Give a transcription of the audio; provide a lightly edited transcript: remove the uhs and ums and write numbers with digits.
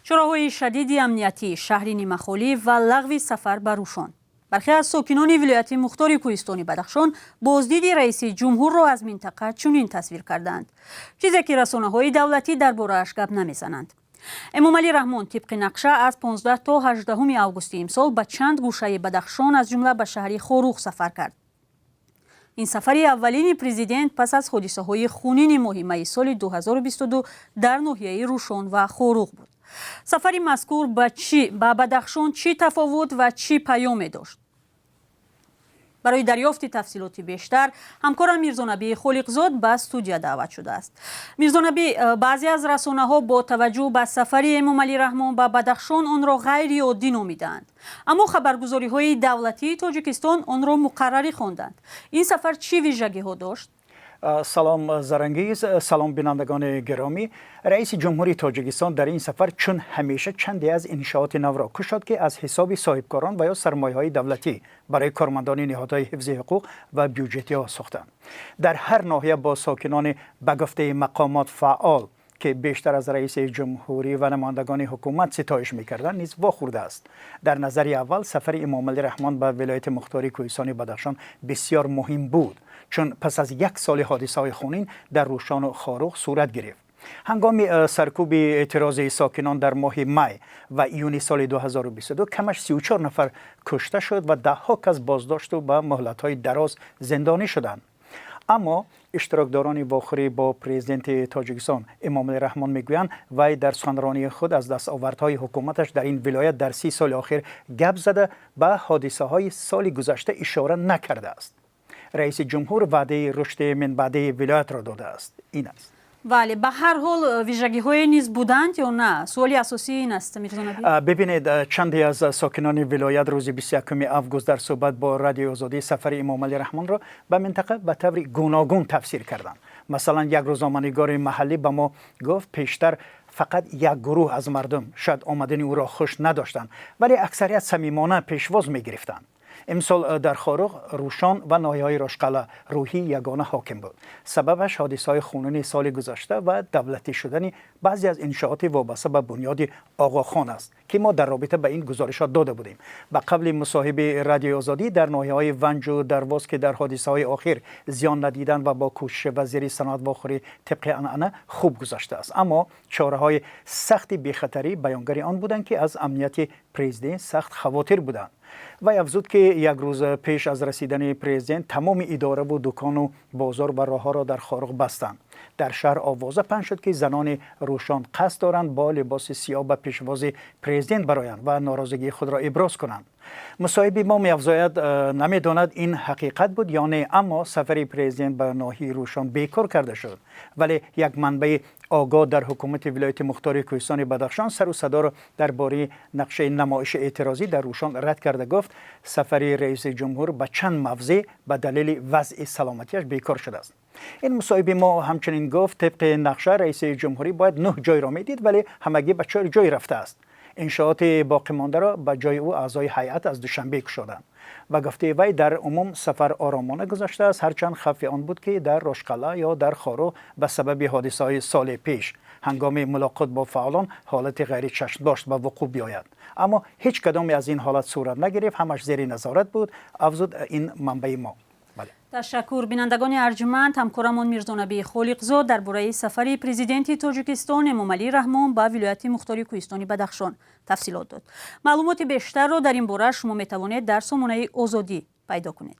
Чораҳои шадиди амниятӣ, шаҳри нимахолӣ ва лағви сафар ба Рӯшон. Бархе аз сокинони вилояти мухтори кӯҳистони Бадахшон боздиди раиси ҷумҳурро аз минтақа чунин тасвир кардаанд, чизе ки расонаҳои давлатӣ дар борааш гап намезананд. Эмомалӣ Раҳмон тибқи нақша аз 15 то 18 августи имсол ба чанд гӯшаи Бадахшон, аз ҷумла ба шаҳри Хоруғ сафар кард. Ин сафари аввалини президент пас аз ҳодисаҳои хунини моҳи майи соли 2022 дар ноҳияи Рӯшон ва Хоруғ буд. Сафари мазкур ба чӣ ба Бадахшон чӣ тафовут ва чӣ паёме дошт? Барои дарёфти тафсилоти бештар ҳамкорам Мирзонабӣ Холиқзод ба студия даъват шудааст. Мирзонабӣ, баъзе аз расонаҳо бо таваҷҷӯҳ ба сафари Эмомалӣ Раҳмон ба Бадахшон онро ғайриоддӣ номидаанд, аммо хабаргузориҳои давлатии Тоҷикистон онро муқаррарӣ хонданд. Ин сафар чӣ вижагиҳо дошт? Салом, Зарангиз, салом, бинандагони гиромӣ. Раиси ҷумҳури Тоҷикистон дар ин сафар, чун ҳамеша, чанде аз иншооти навро кушод, ки аз ҳисоби соҳибкорон ва ё сармояҳои давлатӣ барои кормандони ниҳодҳои ҳифзи ҳуқуқ ва бюҷетиҳо сохтанд. Дар ҳар ноҳия бо сокинони, ба гуфтаи мақомот, фаъол, ки бештар аз раиси ҷумҳурӣ ва намояндагони ҳукумат ситоиш мекарданд, низ вохӯрдааст. Дар назари аввал сафари Эмомалӣ Раҳмон ба вилояти мухтори кӯҳистони Бадахшон бисёр муҳим буд, чун пас аз як соли ҳодисаҳои хунин дар Рӯшону Хоруғ сурат гирифт. Ҳангоми саркӯби эътирози сокинон дар моҳи май ва июни соли 2022 камаш 34 нафар кушта шуд ва даҳҳо кас боздошту ба муҳлатҳои дароз зиндонӣ шуданд. Аммо иштирокдорони вохӯрӣ бо президенти Тоҷикистон Эмомалӣ Раҳмон мегӯянд, вай дар суханронии худ аз дастовардҳои ҳукуматаш дар ин вилоят дар 30 соли охир гап зада, ба ҳодисаҳои соли гузашта ишора накардааст. Раиси ҷумҳур ваъдаи рушди минбаъдаи вилоятро додааст. Ин аст. Бале, ба ҳар ҳол, вижагиҳое низ буданд ё на? Суоли асосӣ ин аст, Мирзонабӣ. Бибинед, чанде аз сокинони вилоят рӯзи 21 август дар суҳбат бо Радиои Озодӣ сафари Эмомалӣ Раҳмонро ба минтақа ба таври гуногун тафсир карданд. Масалан, як рӯзноманигори маҳаллӣ ба мо гуфт, пештар фақат як гурӯҳ аз мардум шояд омадани ӯро хуш надоштанд, вале аксарият самимона пешвоз мегирифтанд. Имсол дар Хоруғ, Рӯшон ва ноҳияҳои Рошқалъа рӯҳии ягона ҳоким буд. Сабабаш ҳодисаҳои хунини соли гузашта ва давлатӣ шудани баъзе аз иншооти вобаста ба бунёди Оғохон аст, ки мо дар робита ба ин гузоришот дода будем. Ба қавли мусоҳиби Радиои Озодӣ, дар ноҳияҳои Ванҷу Дарвоз, ки дар ҳодисаҳои охир зиён надиданд ва бо кӯшиши вазири саноат, вохӯрӣ тибқи анъана хуб гузаштааст, аммо чораҳои сахти бехатарӣ баёнгари он буданд, ки аз амнияти президент сахт хавотир буданд. Вай афзуд, ки як рӯз пеш аз расидани президент тамоми идораву дукону бозор ва роҳҳоро дар Хоруғ бастанд. Дар шаҳр овоза паҳн шуд, ки занони Рӯшон қасд доранд бо либоси сиёҳ ба пешвози президент бароянд ва норозигии худро иброз кунанд. Мусоҳиби мо меафзояд, намедонад, ин ҳақиқат буд ё не, аммо сафари президент ба ноҳияи Рӯшон бекор карда шуд. Вале як манбаи огоҳ дар ҳукумати вилояти мухтори кӯҳистони Бадахшон сару садоро дар бораи нақшаи намоиши эътирозӣ дар Рӯшон рад карда гуфт, сафари раиси ҷумҳур ба чанд мавзеъ ба далели вазъи саломатиаш бекор шудааст. Ин мусоҳиби мо ҳамчунин гуфт, тибқи нақша раиси ҷумҳурӣ бояд нӯҳ ҷойро медид, вале ҳамагӣ ба чор ҷой рафтааст. Иншооти боқимондаро ба ҷои ӯ аъзои ҳайат аз Душанбе кушоданд. Ба гуфтаи вай, дар умум сафар оромона гузаштааст, ҳарчанд хавфи он буд, ки дар Рошқалъа ё дар Хоруғ ба сабаби ҳодисаҳои соли пеш ҳангоми мулоқот бо фаъолон ҳолати ғайричашмдошт ба вуқӯъ биёяд. Аммо ҳеҷ кадоме аз ин ҳолат сурат нагирифт, ҳамаш зери назорат буд, афзуд ин манбаи мо. Ташаккур. Бинандагони арҷманд, ҳамкорамон Мирзонабии Холиқзод дар бораи сафари президенти Тоҷикистон Эмомалӣ Раҳмон ба вилояти мухтори кӯҳистони Бадахшон тафсилот дод. Маълумоти бештарро дар ин бора шумо метавонед дар сомонаи Озодӣ пайдо кунед.